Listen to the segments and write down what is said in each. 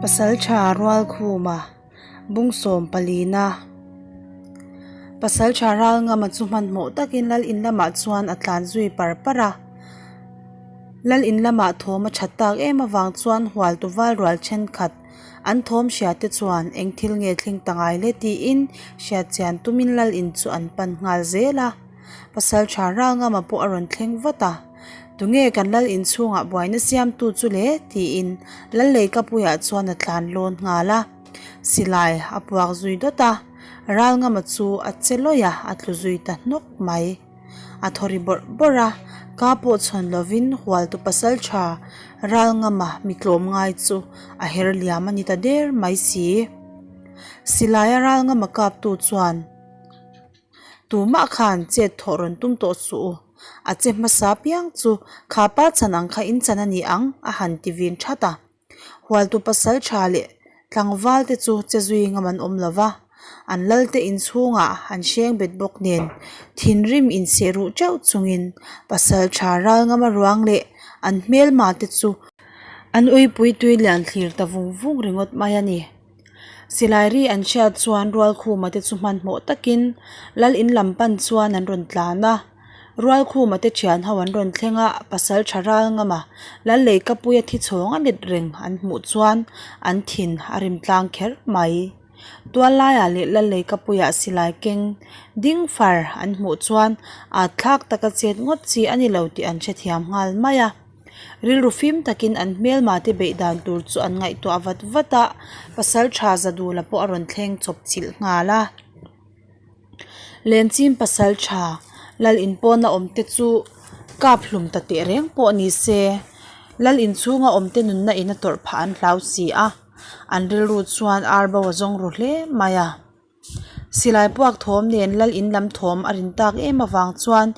Pasaltha Rualkhuma Bungsawm palina Pasaltha Ralngama chu hmanhmawh takin lal in lamah chuan a tlan zui par par a. Lal in lamah thawm a that tak em avang chuan hualtu val rual thenkhat an thawm hria te chuan eng thil nge thleng ta ngai le tiin hriat chian tumin lal in chu an pan nghal zel a. Pasaltha Ralngama pawh a rawn thleng vat a. Tunge kan lal inchhungah buaina siamtu chu le? tiin lal leikapuiah chuan a tlan lawn nghal a. Silai a puak zui dawt a, Ralngama chu a che lawih a, a tlu zui ta hnawk mai. A thaw ri bawrh bawrh a, ka pawh chhawn lovin Hualtu pasaltha Ralngama mi tlawm ngai chu a her liam a ni ta der mai si. Silaia Ralngama kaptu chuan. Tumah khan chet thawh rawn tum tawh suh u. A che hmasa piang chu kha pa chan ang kha in chan a ni ang a han ti vin that a. Hualtu pasal tha leh tlangval te chu che zui ngam an awm lo va, an lal te inchhungah an hreng bet bawk nen thinrim inseh ruh teuh chungin pasal tha ral ngama ruang leh an hmelma te chu an uipui tui lian thlir ta vung vung ringawt mai a ni. Silai ri an hriat chuan Rualkhuma te chu hmanhmawh takin lal in lam pan chuan an rawn tlan a. Rualkhuma te thian ho an rawn thleng a, pasal tha ral ngam a, lal leikapuia thi chhawng a let reng an hmuh chuan an thin a rim tlang kher mai. Tual laiah leh lal leikapuiah silai keng ding far an hmuh chuan at thlak taka chet ngawt chi a ni lo tih an hrethiam nghal mai a. Rilru fim takin an hmelma te beih dan tur chu an ngaihtuah vat vat a, pasal tha Zadula pawh a rawn thleng chawp chilh nghal a. Lenchim pasal tha lal in pawna awm te chu kap hlum ta teh reng pawh ni se, lal in chhunga awm te nunna in a tawrh phah an hlau si a, an rilru chuan ar bo a zawng ru hle mai a. Silai puak thawm nen lal in lam thawm a rin tak em avang chuan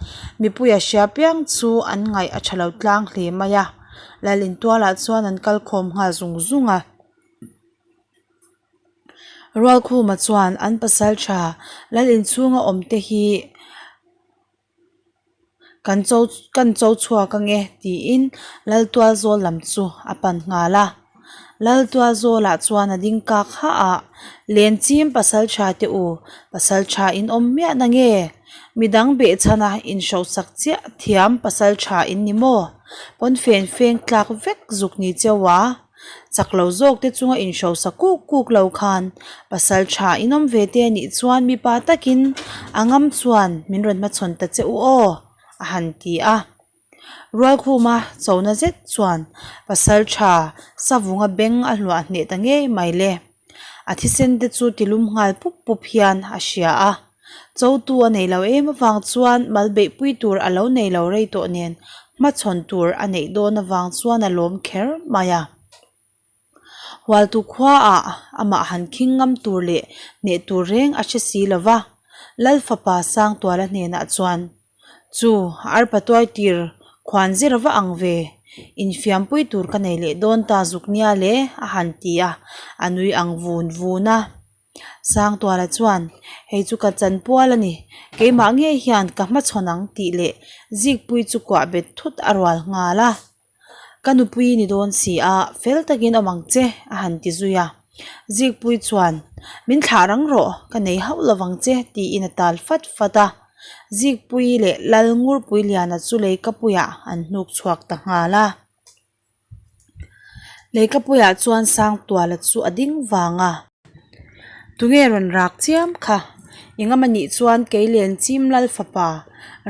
mipuia hria piang chu an ngaih a tha lo tlang hle mai a, lal in tualah chuan an kal khawm nghal zung zung a. Rualkhuma chuan an pasal tha lal inchhunga awm te hi Kan cho kan cho chhuak ange tiin Laltualzawl lam chu a pan nghal a. Laltualzawlah chuan a ding kak hah a, Lenchim pasal tha te u, pasal tha in awm miah na nge? Midang behchhana inhrohsak chiah thiam pasal tha in ni maw? Pawnfen feng tlak vek zuk ni cheu a. Chak lo zawk te chunga inhrosa kuk kuk lo khan pasal tha inawm ve te anih chuan mipa takin a ngam chuan min rawn hmachhawn ta che u aw a han ti a. Rualkhuma chona zet chuan pasal tha savunga beng a hluah hneh ta ngei mai le. A thisen te chu tilum nghal pup pup hian a hria a. Chotu a nei lo em avang chuan mal beihpui tur a lo nei lo rei tawh nen hmachhawn tur a neih dawn avang chuan a lawm kher mai a. Hualtu khuaah amah han khing ngam tur leh hneh tur reng a hre si lo va, Lal fapa Sangtuala hnenah chuan, Chu, arpa tuai tir khuan zir va ang ve, infiampui tur ka nei leh dawn ta zuk nia le a han ti a, a nui ang vun vun a. Sangtuala chuan, Hei chu ka chanpual a ni, keimah ngei hian ka hmachhawn ang tih leh Zikpui chu kuah bet thut a rual nghal a. Ka nupui ni dawn si a, fel takin awm ang che a han ti zui a. Zikpui chuan, Min thlah rang rawh, ka nei hauh lo vang che tiin a tal fat fat a. Zikpui leh Lal Ngurpuiliana chu leikapuiah an hnuk chhuak ta nghal a. Leikapuiah chuan Sangtuala chu a ding vang a. Tunge rawn rak chiam kha? Engam anih chuan kei len chim lal fapa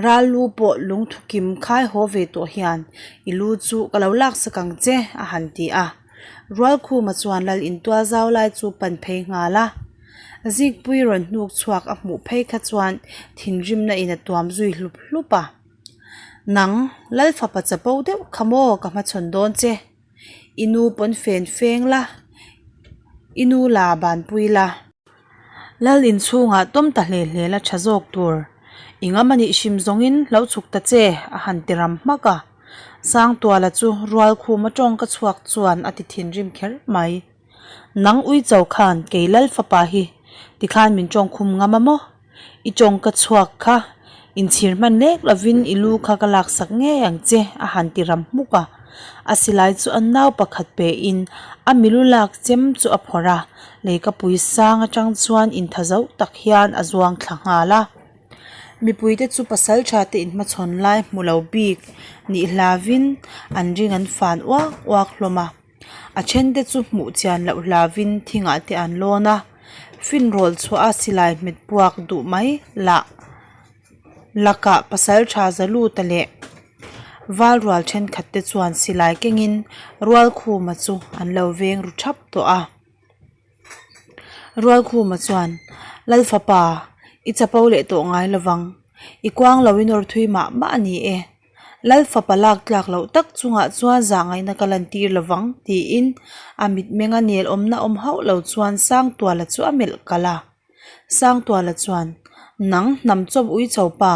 ral lu pawh lungthu kim khai haw ve tawh hian i lu chu ka lo laksak ang che a han ti a. Rualkhuma chuan lal intual zau lai chu pan phei nghal a. Zikpui rawn hnuk chhuak a hmuh phei kha chuan thinrimna in a tuam zui hlup hlup a. Nang, Lal fapa chapo deuh kha maw ka hmachhawn dawn che. I nu pawn fen feng la, i nu la banpui la. Lal inchhungah tawm ta hle hle la tha zawk tur. I ngam anih hrim zawngin lo chhuk ta che, a han ti ram hmak a. Sangtuala chu Rualkhuma tawngka chhuak chuan a ti thinrim kher mai. Nang Uicho khan kei Lal fapa hi tikhan min tawngkhum ngam a maw? I tawngka chhuak kha inchhir hman lek lovin i lu kha ka laksak ngei ang che a han ti ram hmuk a. A silai chu an nau pakhat pe in a milu lak chem chu a phawrh a, leikapui sang atang chuan intha zo tak hian a zuang thla nghal a. Mipuite chu pasaltha te inhmachhawn lai hmu lo bik nih hlavin an ring an fan uak uak hlawm a. A then te chu hmuh chian loh hlavin thingah te an lawn a, finrawl chhuah a silai hmet puak duh mai lah lakah pasaltha Zaluta leh val rual thenkhat te chuan silai kengin Rualkhuma chu an lo veng ru thap tawh a. Rualkhuma chuan, Lalfapa, i chapo leh tawh ngai lovang. I kuang lo i nawr thui mah mah a ni e. Lalfapa lak tlak loh tak chungah chuan zahngaihna ka lantir lovang, tiin a mitmenga nel awmna awm hauh lo chuan Sangtuala chu a melh kalh a. Sangtuala chuan, Nang hnam chawp ui cho pa,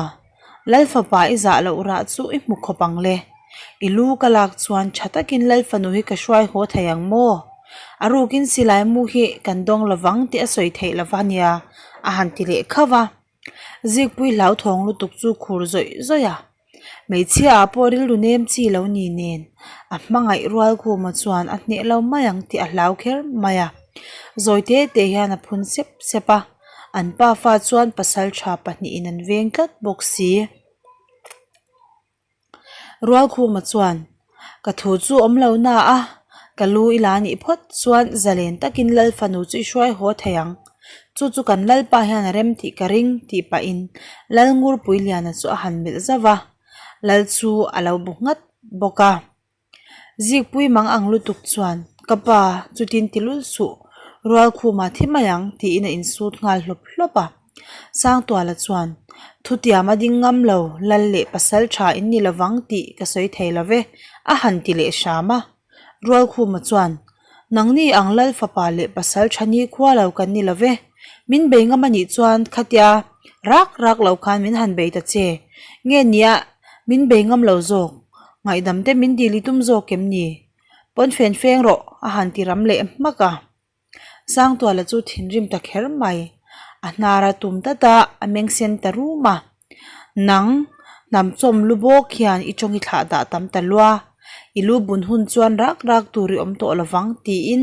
Lalfapa i zah loh rah chu i hmu khawp ang le. I lu ka lak chuan tha takin Lalfanu hi ka hruai haw thei ang maw? A rukin silai mu hi kan dawng lovang tih a sawi theih lova nia, a han ti leh khauh a. Zikpui hlauthawng lutuk chu khur zawih zawih a. Hmeichhia ah pawh rilru nem chi lo ni nen a hmangaih rual khuma chuan a hneh lo mai ang tih a hlau kher mai a. Zawi te te hian a phun sep sep a, an pafa chuan pasal tha pahnihin an veng tlat bawk si. Rualkhuma chuan, Ka thu chu awm lo na a, ka lu i la nih phawt chuan zalen takin Lal fanu chu i hruai haw thei ang. Chu chu kan Lalpa hian a rem tih ka ring tih pahin Lal Ngurpuiliana chu a han melh zauh a, Lal chu a lo bu nghat bawk a. Zikpui mang ang lutuk chuan, Ka pa, chutin ti lul suh, Rualkhuma thi mai ang, tiin a insut nghal hlawp hlawp a. Sangtuala chuan, Thutiam a ding ngam lo, lal leh pasal tha in ni lovang tih ka sawi thei lo ve, a han ti leh hram a. Rualkhuma chuan, Nangni ang lal fapa leh pasal tha ni khua lo kan ni lo ve, min bei ngam a nih chuan khatia rak rak lo khan min han bei ta che, nge nia min bei ngam lo zawk, ngaihdam te min dil i tum zawk em ni? Pawn fen feng rawh a han ti ram leh hmak a. Sangtuala chu thinrim ta kher mai. A hnar a tum tlat a, a meng sen ta rum a. Nang, hnam chawm lu bawk hian i tawng i thlah dah tam ta lua. I lu bun hun chuan rak rak tur i awm tawh lovang tiin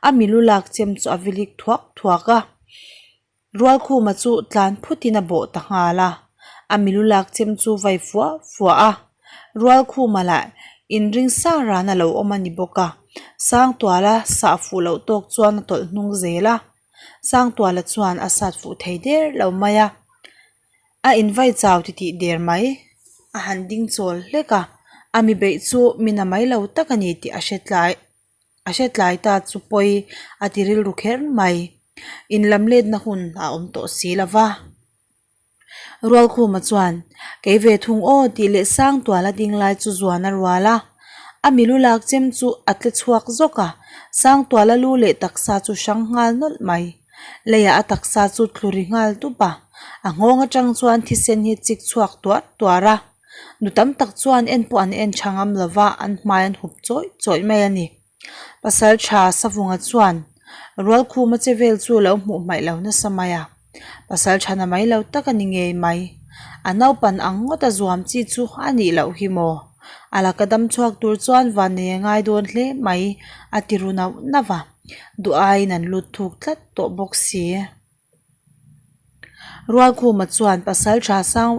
a milu lak chem chu a vilik thuak thuak a. Rualkhuma chu tlan phutin a bawh ta nghal a, a milu lak chem chu vai fua fua a. Rualkhuma lah inring sa ran a lo awm a ni bawk a, Sangtuala sah fuh loh tawk chuan a tawlh hnung zel a. Sangtuala chuan a sat fuh thei der lo mai a, a invai chau titih der mai. A han ding chawl hlek a, a mi beih chu mi na mai lo tak a ni tih a hre tlai. A hre tlai ta chu pawi a ti rilru kher mai. Inlam letna hun a awm tawh si lo va. Rualkhuma chuan, Kei ve thung aw tih leh sang tuala ding lai chu zuan a rual a. A milu lak chem chu a tle chhuak zawk a, sang tuala lu leh taksa chu hrang nghal nawlh mai. Leiah a taksa chu tlu ri nghal dup a, a nghawng atang chuan thisen hi chik chhuak tuar tuar a. Nu tam tak chuan en pawh an en tha ngam lo va, an hmai an hup chawih chawih mai a ni. Pasal tha Savunga chuan Rualkhuma che vel chu lo hmuh hmaih lo nasa mai a, pasal tha na mai lo tak a ni ngei mai. A naupan ang ngawt a zuam chi chu a nih loh hi maw? A laka dam chhuak tur chuan vannei a ngai dawn hle mai a ti ru nauh nauh a, duh aiin an lut thuk tlat tawh bawk si. Rualkhuma chuan pasal tha sang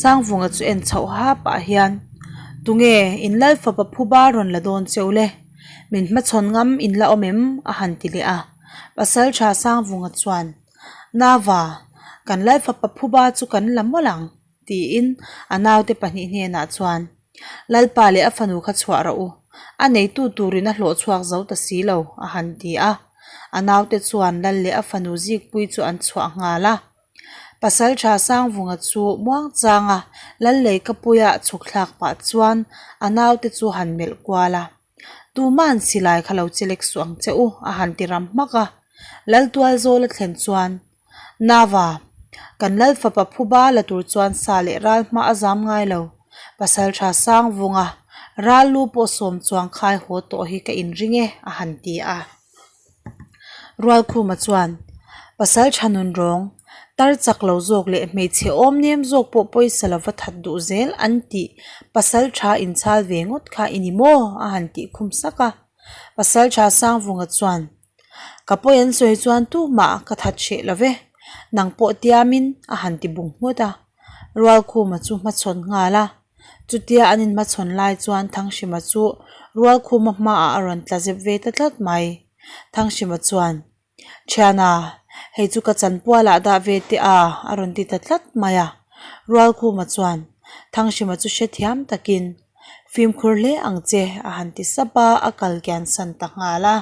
Sangvunga chu en chhoh ha pah hian tunge in lal fapa phuba rawn la dawn cheu le min hmachhawn ngam in la awm em a han ti leh a pasal tha Sangvunga chuan Nava kan lal fapa phuba chu kan la mawlh ang. Tiin a naute pahnih hnenah chuan, Lalpa leh a fanu kha chhuah rawh u, a neitu turin a hlawh chhuak zo ta si lo, a han ti a. A naute chuan Lal leh a fanu zikpui chu an chhuah nghal a. Pasalṭha Sangvunga chu muangchanga Lal leikapuia chhuk thlak pah chuan a naute chu han melh kual a. Tuma'n silai kha lo chelek suh ang che u, a han ti ram hmak a. Lal tualzawl a thlen chuan, Nava, kan Lal fapa phuba la tur chuan sa leh ral hma a zam ngai lo. Pasalṭha Sangvunga, ral lu pawh sawm chuang khai haw tawh hi ka inring e, a han ti a. Rualkhuma chuan, Pasalṭha nun rawng. Tar chak lo zawk leh hmeichhe awm nem zawk pawh pawisa lova that duh zel an tih pasal tha inchhal ve ngawt kha i ni maw? a han tih khum sak a. Pasal tha Sangvunga chuan, Ka pawi an sawi chuan tumah ka that hreh lo ve, nang pawh tiamin a han ti bung nghut a. Rualkhuma chu hmachhawn nghal a. Chutia an inhmachhawn lai chuan Thanghrima chu Rualkhuma hmaah a rawn tla zep ve ta tlat mai. Thanghrima chuan, Thiana, hei chu ka chanpualah dah ve teh a, a rawn ti ta tlat mai a. Rualkhuma chuan Thanghrima chu hrethiam takin, Fimkhur hle ang che, a han ti sap a, a kal kian san ta nghal a.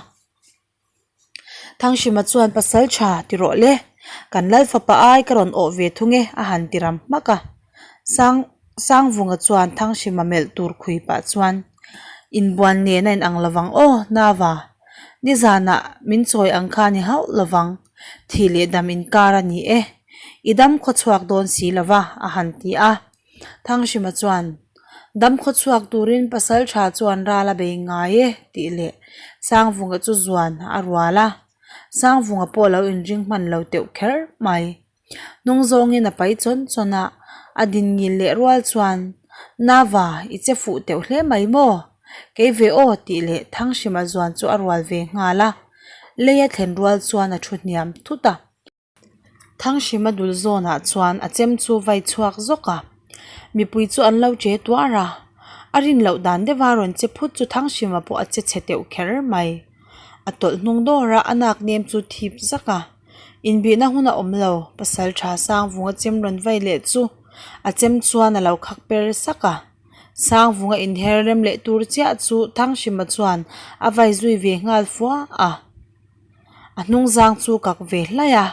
Thanghrima chuan pasal tha ti rawh le, kan lal fapa ai ka rawn awh ve thung e, a han ti ram hmak a. Sang Sangvunga chuan Thanghrima melh tur khui pah chuan, Inbuan nen a inang lovang aw, Nava. Nizanah min chawi ang kha ni hauh lovang, thih leh dam inkar a ni e. I dam khawchhuak dawn si lova, a han ti a. Thanghrima chuan, Dam khawchhuak turin pasal tha chuan ral a bei ngai e, tih leh Sangvunga chu zuan a rual a. Sangvunga pawh lo inring hman lo teuh kher mai. Hnung zawngin a pai chawn chawn a, a din ngil leh rual chuan, Nava, i che fuh teuh hle mai maw? Kei ve aw tih leh Thanghrima zuan chu a rual ve nghal a. Lei a thlen rual chuan a thu hniam thut a. Thanghrima dul zawnah chuan a chem chu vai chhuak zawk a, mipui chu an lo che tuar a, a rin loh dan deuha rawn che phut chu Thanghrima pawh a che chhe teuh kher mai. A tawlh hnung dawr a, a nak nem chu thip zak a, inbihna hun a awm lo, pasal tha Sangvunga chem rawn vai leh chu a chem chuan a lo khak per sak a, Sangvunga inher rem leh tur chiah chu Thanghrima chuan a vai zui ve nghal fua a. A hnung zang chu kak ve hlaih a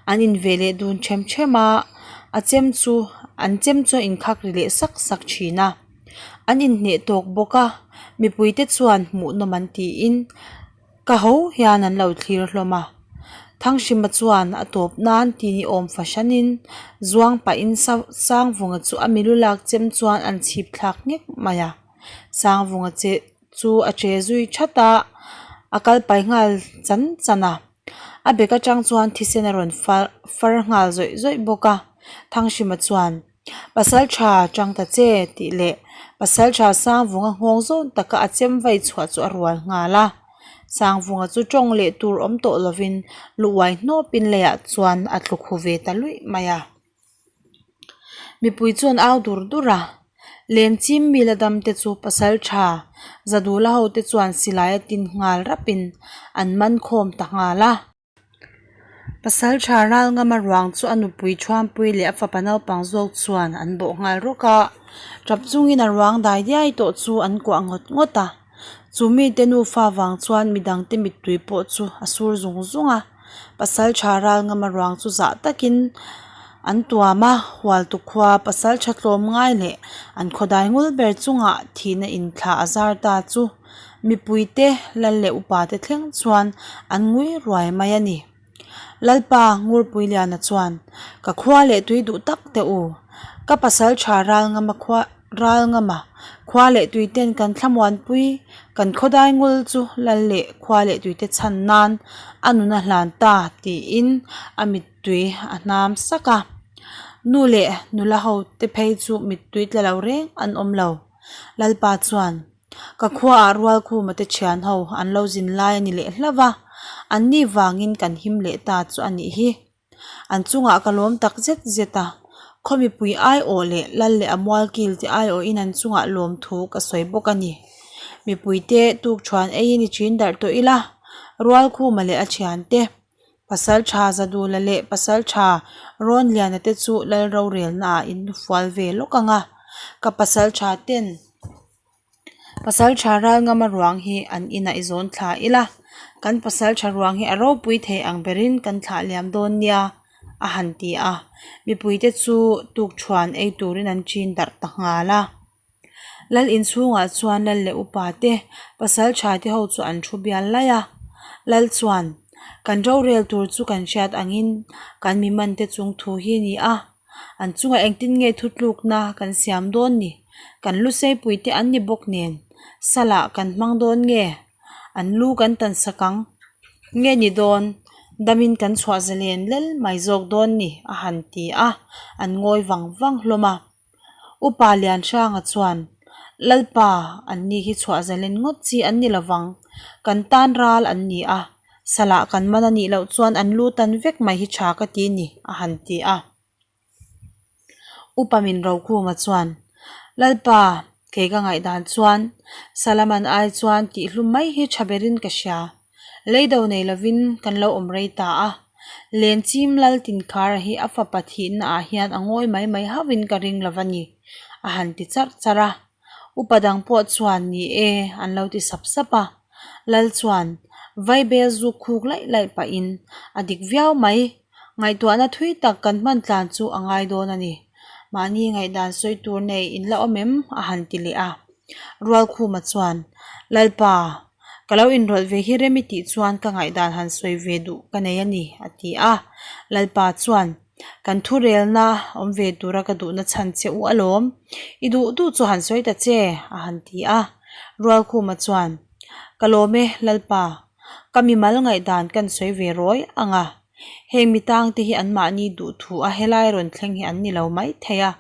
an in ve leh dun them them a a chem chu an chem chu a inkhak ri leh sak sak thin a an inhneh tawk bawk a mipui te chuan hmuhnawm an tiin ka ho hian an lo thlir hlawm a Thanghrima chuan a tawp nan ti ni awm fahranin zuang pahin Sangvunga chu a milu lak chem chuan an chhip thlak nghek mai a Sangvunga che chu a che zui that a, a kal pai nghal chan chan a, a bag atang chuan thisen a rawn far far nghal zawih zawih bawk a, Thanghrima chuan pasal tha tang ta che tih leh pasal tha Sangvunga nghawng zawn taka a chem vai chhuah chu a rual nghal a, Sangvunga chu tawng leh tur awm tawh lovin lu uai hnawpin leiah chuan a tlu khu ve ta luih mai a. Mipui chuan au dur dur a, Lenchim mi la dam te chu pasal tha Zadula ho te chuan silai a tin nghal rapin an man khawm ta nghal a. Pasal tha Ralngama ruang chu a nupui Thuampui leh a fapa naupang zawk chuan an bawh nghal rawk a, tap chungin a ruang dai diai tawh chu an kuah ngawt ngawt a. Chu mite nufa vang chuan midangte mittui pawh chu a sur zung zung a. Pasal tha ral ngama ruang chu zah takin an tuam a, Hualtu khua pasal tha tlawm ngai leh an khawdai ngul ber chungah thihna inthlah a zar ta chu mipuite lal leh upa te thleng chuan an ngui ruai mai a ni. Lalpa Ngurpuiliana chuan ka khua leh tui duh tak teh u, ka pasal tha ral ngama khua Ral ngama khua leh tui ten kan thlamuanpui kan khawdai ngul chu lal leh khua leh tui te chhan nan a nun a hlan ta tiin a mittui a hnam sak a. Nu leh nula ho te phei chu mittui tla lo reng an awm lo. Lalpa chuan ka khuaah Rualkhuma te thian ho an lo zin lai a ni leh hlauh va, an ni vangin kan him leh ta chu a nih hi. An chungah ka lawm tak zet zet a, khaw mipui aiawh leh lal leh a mualkil te aiawhin an chungah lawm thu ka sawi bawk a ni. Mipuite tukthuan eiin i chin darh tawh ila, Rualkhuma leh a thiante, Pasal tha Zadula leh Pasal tha Rawnliana te chu lal rorelna ah in hnufual ve lawk ang a, ka pasal tha ten Pasal tha Ralngama ruang hi an inah i zawn thla ila, kan pasal tha ruang hi a ropui thei ang berin kan thlah liam dawn nia a han ti a, mipuite chu tukthuan ei turin an chin darh ta nghal a. Lal inchhungah chuan lal leh upa te pasal tha te ho chu an thu bial laih a, lal chuan kan rorel tur chu kan hriat angin kan mi man te chung thu hi a ni a. An chungah engtin nge thutlukna kan siam dawn ni? Kan lu seipui te an ni bawk nen salah kan hmang dawn nge? An lu kan tan sak ang nge ni dawn? Damin kan chhuah zalen lel mai zawk dawn ni, a han ti a, an ngawi vang vang hlawm a. Upa Lianhranga chuan, Lalpa, an ni hi chhuah zalen ngawt chi an ni lovang, kan tan ral an ni a, salah kan man a nih loh chuan an lu tan vek mai hi tha ka ti ni, a han ti a. Upa min Rokhuma chuan, Lalpa, kei ka ngaihdan chuan Salaman ai chuan tihhlum mai hi tha berin ka hria. Leido nei lovin kan lo awm rei ta a. Lenchim Lal Tinkhara hi a fapa thihna ah hian a ngawi mai mai hauhin ka ring lo va ni, a han ti charh charh a. Upa dang pawh chuan ni e an lo ti sap sap a. Lal chuan Vaibel zuk khuk laih laih pahin a dik viau mai. Ngaihtuahna thui tak kan hman tlan chu a ngai dawn a ni. Mahni ngaihdan sawi tur nei in la awm em? a han ti leh a. Rualkhuma chuan, Lalpa, ka lo inrawlh ve hi rem i tih chuan ka ngaihdan han sawi ve duh ka nei a ni, a ti a. Lalpa chuan, Kan thurelna awm ve tura ka duhna chhan che u alawm. I duh duh chu han sawi ta che, a han ti a. Rualkhuma chuan, Ka lawm e, Lalpa. Ka mimal ngaihdan kan sawi ve rawi ang a, heng mi tangte hi anmahni duh thu a helai rawn thleng hi an ni lo mai thei a.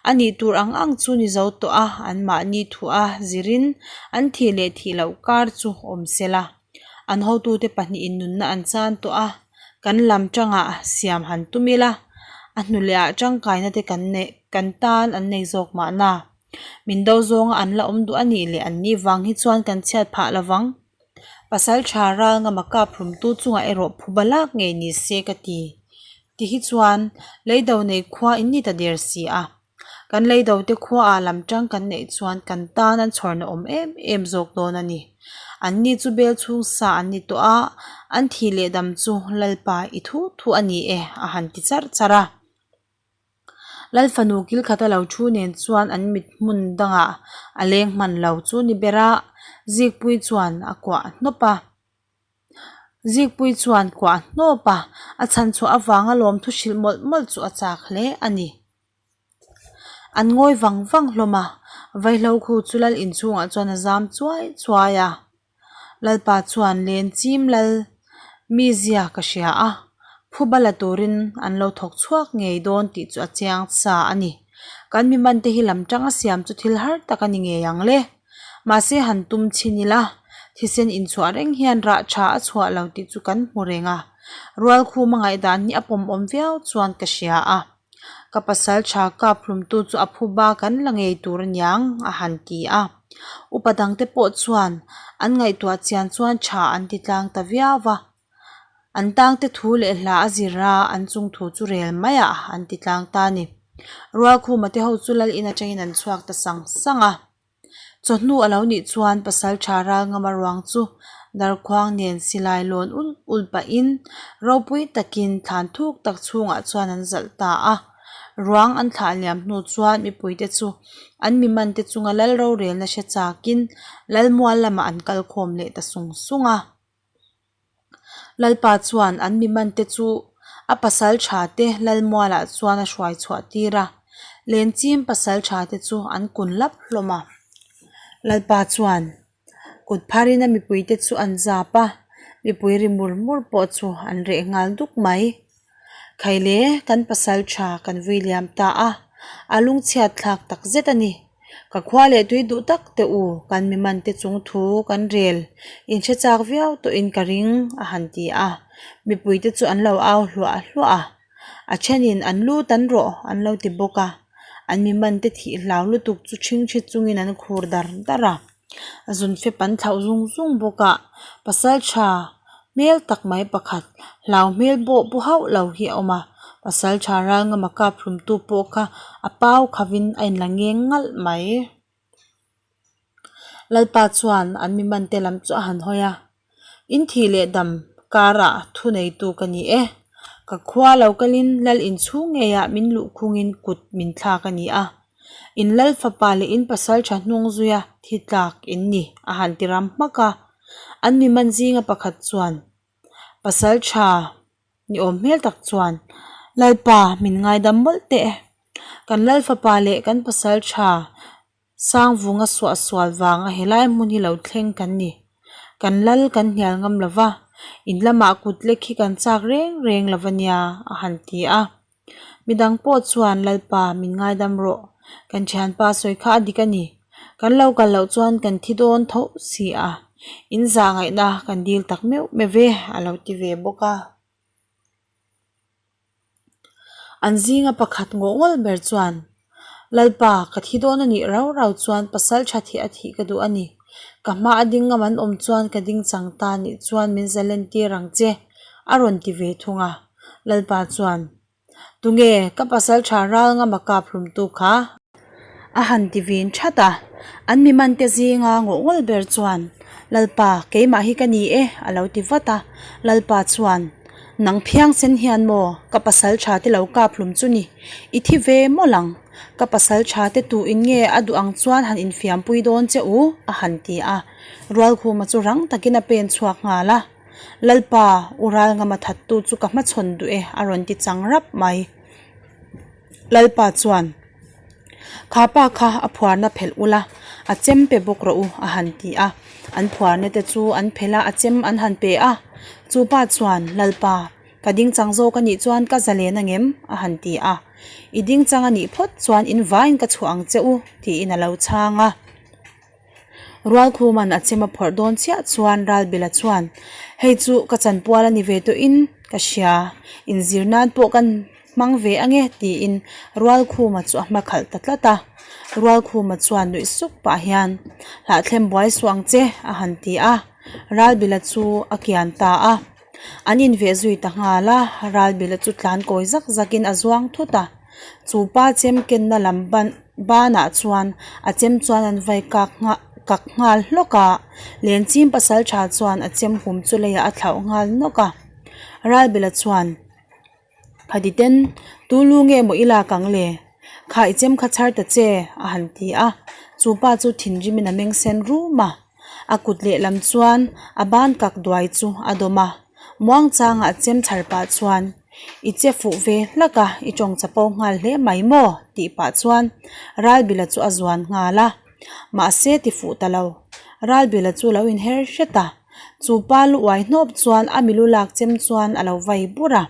A nih tur ang ang chu ni zo tawh a, anmahni thu a zirin an thih leh thih loh kar chu awm se la. An hotute pahnihin nunna an chan tawh a, kan lam tangah siam han tum ila, a hnu leh ah tangkaina te kan neih kan tan an nei zawk mahna. Min do zawnga an la awm duh a nih leh anni vang hi chuan kan chhiat phah lo vang. Pasal tha ral ngama kap hlumtu chungah erawh phuba lak ngei ni se ka ti. Ti hi chuan leido nei khua in ni ta der si a. Kan leido te khua ah lam tang kan neih chuan kan tan an chhawrna awm em em zawk dawn a ni. An ni chu bel chhung sa an ni tawh a, an thih leh dam chu Lalpa i thu thu a ni e a han ti charh charh a. Lalfanu kil khata lo thu nen chuan an mit hmun dangah a leng hman lo chu ni ber a, Zikpui chuan a kuah hnawp a. Zikpui chuan kuah hnawp a, a chhan chhuah avanga lawmthu hrilh mawlh mawlh chu a chak hle a ni. An ngawi vang vang hlawm a, Vaihlo khu chu lal inchhungah chuan a zam chuai chuai a. Lalpa chuan Lenchim lal mizia ka hria a, phuba la turin an lo thawk chhuak ngei dawn tih chu a chiang sa a ni. Kan mi man te hi lam tanga siam chu thil har tak a ni ngei ang le. Mahse han tum chhin ila, thisen inchhuah reng hian rah tha a chhuah lo tih chu kan hmu reng a. Rualkhuma ngaihdan hi a pawmawm viau chuan ka hria a. Ka pasal tha kap hlumtu chu a phuba kan la ngei tur aniang a han ti a. Upa dangte pawh chuan an ngaihtuah chian chuan tha an ti tlang ta viau va. An tangte thu leh hla a zir a, an chung thu chu rel maiah an ti tlang ta a ni. Rualkhuma te ho chu lal in atangin an chhuak ta sang sang a. Chawhnu a lo nih chuan pasal tha ral ngama ruang chu darkhuang nen silai lawn ul ul pahin ropui takin thlan thuk tak chhungah chuan an zalh ta a. Ruang an thlah liam hnu chuan mipuite chu an mi mante chunga lal rorelna hre chakin lalmual lamah an kal khawm leh ta sung sung a. Lalpa chuan an mi mante chu a pasal tha te Lalmualah chuan a hruai chhuah tir a, Lenchim pasal tha te chu an kun lap hlawm a. Lalpa chuan kut pharin a mipui te chu an zap a, mipui ri mur mur pawh chu an reh nghal duk mai. Khaile kan pasal tha kan vui liam ta a, a lungchhiat thlak tak zet a ni. Ka khua leh tui duh tak teh u, kan mi man te chung thu kan rel in hre chak viau tawhin ka ring a han ti a, mipui te chu an lo au hluah hluah a, a thenin an lu tan rawh an lo ti bawk a, an mi man te thih hlau lutuk chu ṭhingṭhi chungin an khur dar dar a. A zun fep an thlauh zung zung bawk a pasal tha hmel tak mai pakhat hlau hmel pawh pu hauh lo hi a awm a pasal tha ral ngama kap hlum tu pawh kha a pau kho in a inla ngeng ngalh mai. Lalpa chuan an mi man te lam chu a han hawi a in thih leh dam karah thu neitu ka ni e ka khua lo kalin lal inchhung ngeiah min luhkhungin kut min thlak a ni a. In lal fapa leh in pasal tha hnung zuia thi tlak in ni a han ti ram hmak a. An mi man zinga pakhat chuan pasal tha ni awm hmel tak chuan Lalpa min ngaidam mawlh teh. Kan lal fapa leh kan pasal tha Sangvunga suahsual vanga helai hmun hi lo thleng kan ni. Kan lal kan hnial ngam lo va. In lamah kut lek hi kan chak reng reng lo va nia, a han ti a. Midang pawh chuan Lalpa min ngaidam rawh, kan thianpa sawi kha a dik a ni. Kan lo kal loh chuan kan thi dawn tho si a, in zah ngaihna kan dil tak meuh meuh ve, a lo ti ve bawk a. An zinga pakhat ngawh ngawl ber chuan, Lalpa, ka thi dawn a nih rau rau chuan pasal tha thih a thih ka duh a ni. Ka hma a ding ngam an awm chuan ka ding chang ta nih chuan min zalen tir ang che, a rawn ti ve thung a. Lalpa chuan, Tunge ka pasal tha ral ngam a kap hlumtu kha? A han ti vin that a, an mi mante zinga ngawh ngawl ber chuan, Lalpa, keimah hi ka ni e, a lo ti vat a. Lalpa chuan, Nang phiang sen hian maw ka pasal tha te lo kap hlum chu ni, i thi ve mawlh ang. Ka pasal tha te tu in nge a duh ang chuan han infiampui dawn che u, a han ti a. Rualkhuma chu rang takin a pen chhuak nghal a. Lalpa, u Ralngama thattu chu ka hmachhawn duh e, a rawn ti chang rap mai. Lalpa chuan, Kha pa kha a phuarna phelh ula, a chem pe bawk rawh u, a han ti a. An phuarna te chu an phelh a, a chem an han pe a. Chu pa chuan, Lalpa, ka ding chang zawk a nih chuan ka zalen angem? a han ti a. I ding chang a nih phawt chuan in vaiin ka chhuah ang che u, tiin a lo chhang a. Rualkhuman a chem a phawrh dawn chiah chuan Ralbila chuan, Hei chu ka chanpual a ni ve tawhin ka hria, inzir nan pawh kan hmang ve ange tiin Rualkhuma chu a hma khalh ta tlat a. Rualkhuma chuan nuih suk pah hian, Hlahthlem buai suh ang che a han ti a, Ralbila chu a kian ta a. An inveh zui ta nghal a, Ralbila chu tlan kawi zak zakin a zuang thut a. Chu pa chem kenna lam ban banah chuan a chem chuan an vai kak nghah kak nghal hlawk a, Lenchim pasal tha chuan a chem hum chu leiah a thlauh nghal nawk a. Ralbila chuan, Khati ten, tu lu nge maw i lak ang le? Kha i chem kha chhar ta che, a han ti a. Chu pa chu thinrimin a meng sen rum a. A kut lehlam chuan a ban kak duai chu a dawm a, muangchanga a chem chhar pah chuan, I che fuh ve hlak a, i tawng chapo nghal hle mai maw? tih pah chuan Ralbila chu a zuan nghal a, mahse ti fuh ta lo. Ralbila chu lo inher hret a, chu pa lu uai hnawp chuan a milu lak chem chuan a lo vai bur a,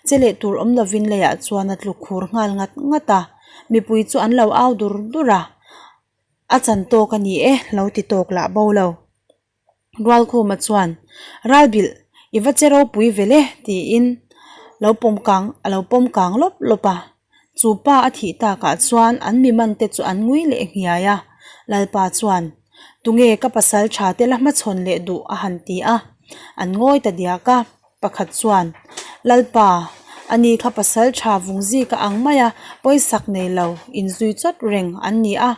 che leh tur awm lovin leiah chuan a tlu khur nghal ngat ngat a, mipui chu an lo au dur dur a. A chan tawk a ni e, lo ti tawk lah bo lo. Rualkhuma chuan, Ralbilh, i va che ropui vel e, tiin lo pawm kang a lo pawm kang lawp lawp a. Chu pa a thih takah chuan an mi man te chu an ngui leh nghiai a. Lalpa chuan, Tunge ka pasal tha te la hmachhawn leh duh a han ti a. An ngawi ta diak a. Pakhat chuan, Lalpa, ani kha pasal tha vung zika ang maia pawisak nei lo inzui chawt reng an ni a,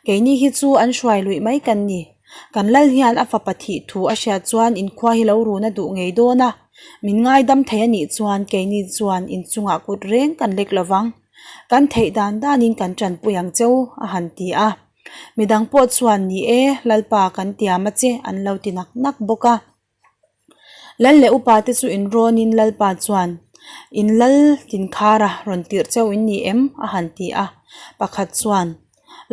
keini hi chu an hruai luih mai kan ni. Kan lal hian a fapa thih thu a hriat chuan inkhua hi lo run a duh ngei dawn a, min ngaidam thei a nih chuan keini chuan inchungah kut reng kan lek lo vang. Kan theih dan danin kan tanpui ang cheu, a han ti a. Midang pawh chuan, Ni e, Lalpa kan tiam a che, an lo ti nak nak bawk a. Lal leh upa te chu inrawnin Lalpa chuan, In lal tinkhara rawn tirh cheu in ni em? a han ti a. Pakhat chuan,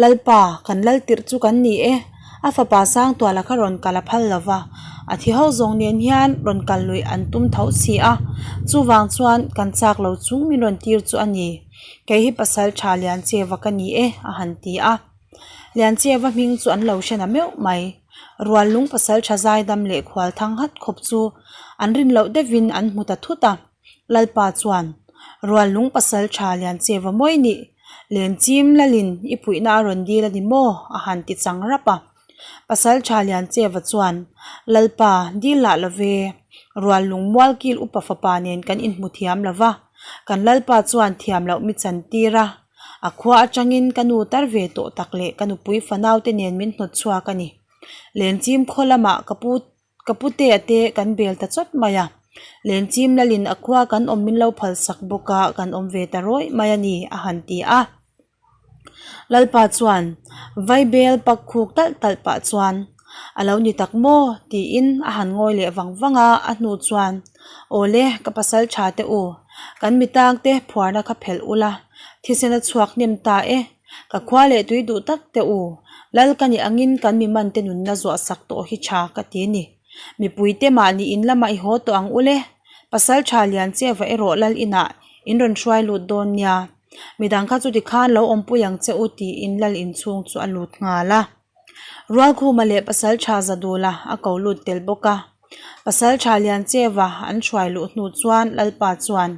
Lalpa, kan lal tirh chu kan ni e. A fapa Sangtuala kha rawn kal a phal lo va, a thi ho zawng nen hian rawn kal luih an tum tho si a. Chuvang chuan kan chak lo chung min rawn tir chu a ni. Kei hi pasal tha Liancheva ka ni e, a han ti a. Liancheva hming chu an lo hre na meuh mai. Rual lung pasal tha zaidam leh khual thang hat khawp chu an rin loh deuhin an hmu ta thut a. Lalpa chuan, Rual lung pasal tha Liancheva mawi nih, Lenchim lalin i puihna a rawn dil a ni maw? a han ti chang rap a. Pasal tha Liancheva chuan, Lalpa, dil lah lo ve. Rual lung mualkil upa fapa nen kan inhmu thiam lo va, kan Lalpa chuan thiam loh mi chantir a. A khua atangin ka nu tar ve tawh tak leh ka nupui fanau te nen min hnawt chhuak a ni. Lenchim khaw lamah ka pu ka putea te kan bel ta chawt mai a. Lenchim lalin a khua kan awm min lo phal sak bawk a, kan awm ve ta rawih mai a ni a han ti a. Lalpa chuan Vaibel pak khuk talh talh pah chuan A lo ni tak maw? tiin a han ngawi leh vang vang a, a hnu chuan, Aw le, ka pasal tha te u, kan mi tang te phuarna kha phelh ula, thisen a chhuak hnem ta e, ka khua leh tui duh tak te u, lal ka nih angin kan mi man te nunna zuah sak tawh hi tha ka ti ni. Mipuite mahni in lamah i haw tawh ang u le. Pasaltha Liancheva erawh lal inah in rawn hruai lut dawn nia. Midang kha chuti khan lo awmpui ang che u tiin lal inchhung chu a lut nghal a. Rualkhuma leh Pasaltha Zadula a ko lut tel bawk a. Pasaltha Liancheva an hruai luh hnu chuan Lalpa chuan,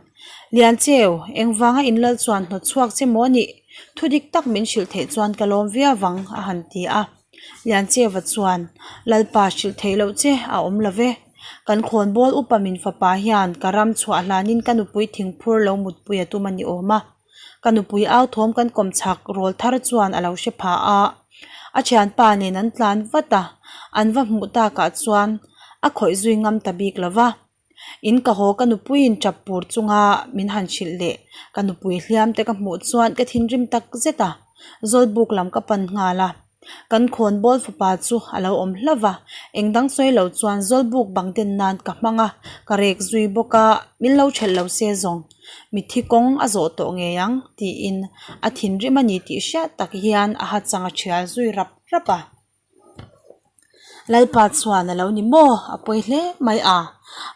Liancheu, engvanga in lal chuan hnawt chhuak che maw nih? Thu dik tak min hrilh theih chuan ka lawm viau vang a han ti a. Liancheva chuan, Lalpa hrilh theih loh che a awm lo ve. Kan khawnbawl upa min fapa hian ka ram chhuah hlanin ka nupui thingphur lo mutpui a tum a ni awm a. Ka nupui au thawm kan kawm chhak rawl thar chuan a lo hre pha a, a thianpa nen an tlan vat a, an va hmuh takah chuan a khawih zui ngam ta bik lo va. In ka haw ka nupuiin tap pur chunga min han hrilh leh ka nupui hliam te ka hmuh chuan ka thinrim tak zet a, Zawlbuk lam ka pan nghal a. Kan khawnbawl fapa chu a lo awm hlauh va, eng dang sawi lo chuan Zawlbuk bang den nan ka hmang a, ka rek zui bawk a, min lo ṭhelh lo se zawng. Mitthi kawng a zawh tawh ngei ang, tiin a thinrim a ni tih hriat tak hian a ha chang a ṭhial zui rap rap a. Lalpa chuan a lo ni maw? A pawi hle mai a,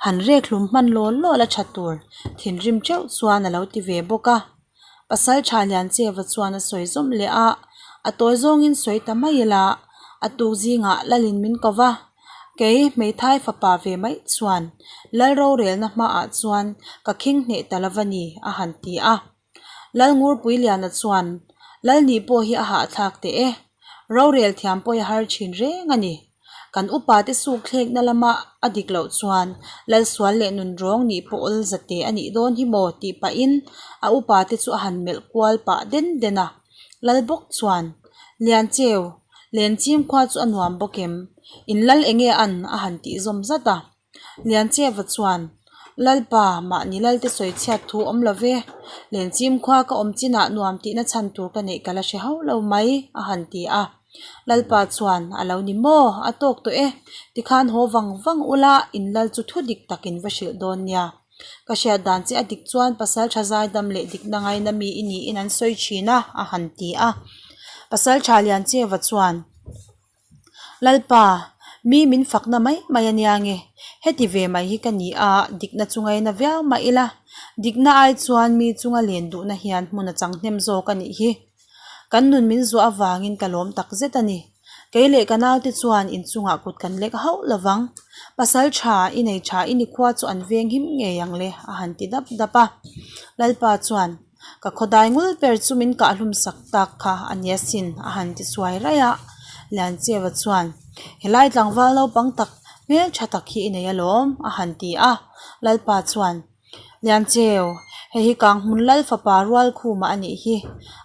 han rek hlum hman lawl lawl a tha tur thinrim teuh chuan a lo ti ve bawk a. Pasal tha Liancheva chuan a sawi zawm leh a, a tawi zawngin sawi ta mai ila, a tuk zingah Lalin min ko va, kei hmeithai fapa ve mai chuan Lal rorelna hmaah chuan ka khing hneh ta lova ni a han ti a. Lalngurpuiliana chuan, Lalni pawh hi a hahthlak teh e. Rorel thiam pawh i har thin reng a ni. Kan upate suk thlekna lama a dik loh chuan Lalsual leh nunrawng nih pawh awl za teh a nih dawn hi maw tih pahin a upate chu a han melh kual pah den den a. Lal bawk chuan, Liancheu, Lenchim khua chu a nuam bawk em? In lal enge an? a han tih zawm zat a. Liancheva chuan, Lalpa, mahni Lalte sawi chhiat thu awm lo ve. Lenchim khua ka awm chinah nuam tihna chhan tur ka neih ka la hre hauh lo mai, a han ti a. Lalpa chuan, A lo ni maw? A tawk tawh e. Tikhan haw vang vang ula, in lal chu thu dik takin va hrilh dawn nia. Ka hriat dan che a dik chuan pasal tha zaidam leh dikna ngaina mi i niin an sawi thin a, a han ti a. Pasal tha Liancheva chuan, Lalpa, mi min fakna mai mai a nia nge? Heti ve mai hi ka ni a, dikna chu ngaina viau mah ila, dikna ai chuan mi chunga len duhna hian hmun a chang hnem zawk a nih hi. Kan nun min zuah avangin ka lawm tak zet a ni. Kei leh ka naute chuan inchungah kut kan lek hauh lovang. Pasal tha, i nei tha i nikhua chu an veng him ngei ang le, a han ti dap dap a. Lalpa chuan. Ka khawdai ngul ber chu min kahhlum sak tak kha a ni asin a han ti suai raih a. Liancheva chuan, Helai tlangval naupang tak hmel tha tak hi i nei alawm a han ti a. Lalpa chuan, Liancheu, hei hi Kanghmun Lal fapa Rualkhuma a nih hi.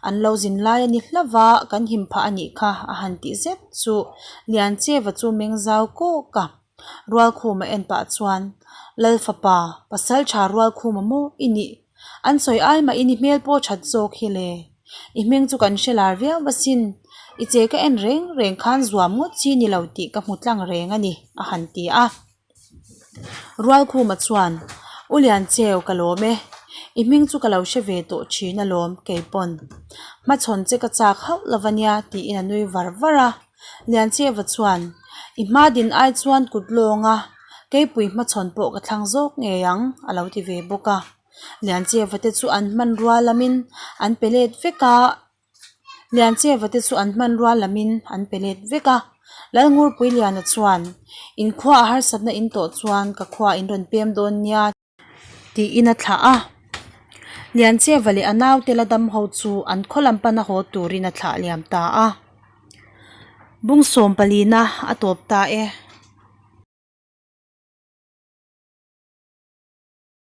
An lo zin lai a ni hlauh va, kan him phah a nih kha a han tih zet chu Liancheva chu meng zau kawk a. Rualkhuma en pah chuan, Lal fapa, pasal tha Rualkhuma maw i nih? An sawi ai mah in i hmel pawh that zawk hi le. I hming chu kan hre lar viau asin. I che ka en reng reng khan zuam ngawt chi ni lo tih ka hmu tlang reng a ni, a han ti a. Rualkhuma chuan, U Liancheu ka lawm e. I hming chu ka lo hre ve tawh thin alawm keipawn. Hmachhawn che ka chak hauh lo va nia tiin a nui var var a. Liancheva chuan, I hma din ai chuan kut lawnga keipui hmachhawn pawh ka thlang zawk ngei ang, a lo ti ve bawk a. Liancheva te chu an hmanrua lamin an pe let vek a, Liancheva te chu an hmanrua lamin an pe let vek a. Lalngurpuiliana chuan, In khuaah harsatna in tawh chuan ka khuaah in rawn pem dawn nia. Tiin a thlah a. Liancheva leh a naute la dam ho chu an khaw lam pana haw turin a thlah liam ta a. Bung sawm palina a tawp ta e.